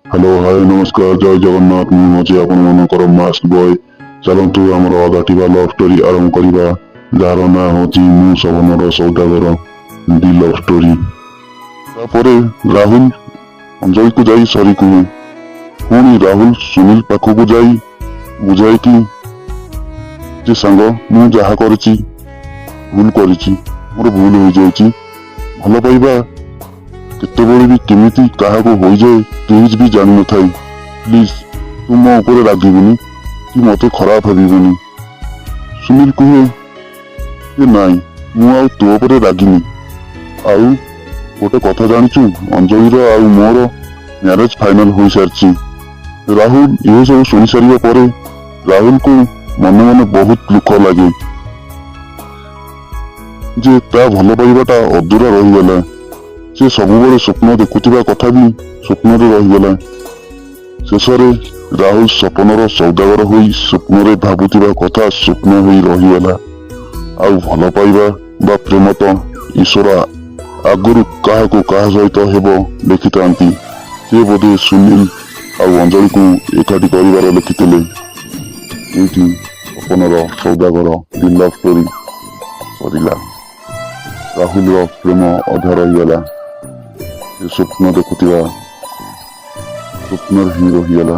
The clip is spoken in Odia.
ହ୍ୟାଲୋ, ହାଏ, ନମସ୍କାର, ଜୟ ଜଗନ୍ନାଥ। ମୁଁ ହେଉଛି ଆପଣମାନଙ୍କର ମାସ୍କ ବୟ। ଚାଲନ୍ତୁ, ଆମର ଅଧା ଥିବା ଲଭ୍ ଷ୍ଟୋରି ଆରମ୍ଭ କରିବା, ଯାହାର ନାଁ ହେଉଛି ମୁଁ ସପନର ସୌଦାଗର, ଦି ଲଭ୍ ଷ୍ଟୋରି। ତାପରେ ରାହୁଲ ଅଞ୍ଜଳିକୁ ଯାଇ ସରି କୁହେ। ପୁଣି ରାହୁଲ ସୁନୀଲ ପାଖକୁ ଯାଇ ବୁଝାଏ କି ଯେ ସାଙ୍ଗ, ମୁଁ ଯାହା କରିଛି ଭୁଲ କରିଛି, ମୋର ଭୁଲ ହୋଇଯାଇଛି। ଭଲ ପାଇବା କେତେବେଳେ ବି କେମିତି କାହାକୁ ହୋଇଯାଏ, କେହି ବି ଜାଣିନଥାଏ। ପ୍ଲିଜ, ତୁ ମୋ ଉପରେ ରାଗିବୁନି କି ମତେ ଖରାପ ଭାବିବୁନି। ସୁନୀଲ କୁହେ ଯେ ନାଇଁ, ମୁଁ ଆଉ ତୋ ଉପରେ ରାଗିନି। ଆଉ ଗୋଟେ କଥା ଜାଣିଛୁ? ଅଞ୍ଜଳିର ଆଉ ମୋର ମ୍ୟାରେଜ ଫାଇନାଲ ହୋଇସାରିଛି। ରାହୁଲ ଏସବୁ ଶୁଣି ସାରିବା ପରେ ରାହୁଲକୁ ମନେ ମନେ ବହୁତ ଦୁଃଖ ଲାଗେ ଯେ ତା ଭଲ ପାଇବାଟା ଅଧୁରା ରହିଗଲା। ସେ ସବୁବେଳେ ସ୍ୱପ୍ନ ଦେଖୁଥିବା କଥା ବି ସ୍ୱପ୍ନରେ ରହିଗଲା। ଶେଷରେ ରାହୁଲ ସପନର ସୌଦାଗର ହୋଇ ସ୍ୱପ୍ନରେ ଭାବୁଥିବା କଥା ସ୍ୱପ୍ନ ହୋଇ ରହିଗଲା। ଆଉ ଭଲ ପାଇବା ବା ପ୍ରେମ ତ ଈଶ୍ୱର ଆଗରୁ କାହାକୁ କାହା ସହିତ ହେବ ଲେଖିଥାନ୍ତି। ସେ ବୋଧେ ସୁନୀଲ ଆଉ ଅଞ୍ଜଳିକୁ ଏକାଠି କରିବାର ଲେଖିଥିଲେ। ଏଇଠି ସପନର ସୌଦାଗର ଦି ଲଭ୍ ଷ୍ଟୋରି ସରିଲା। ରାହୁଲର ପ୍ରେମ ଅଧା ରହିଗଲା। ସେ ସ୍ୱପ୍ନ ଦେଖୁଥିବା ସ୍ୱପ୍ନରେ ହିଁ ରହିଗଲା।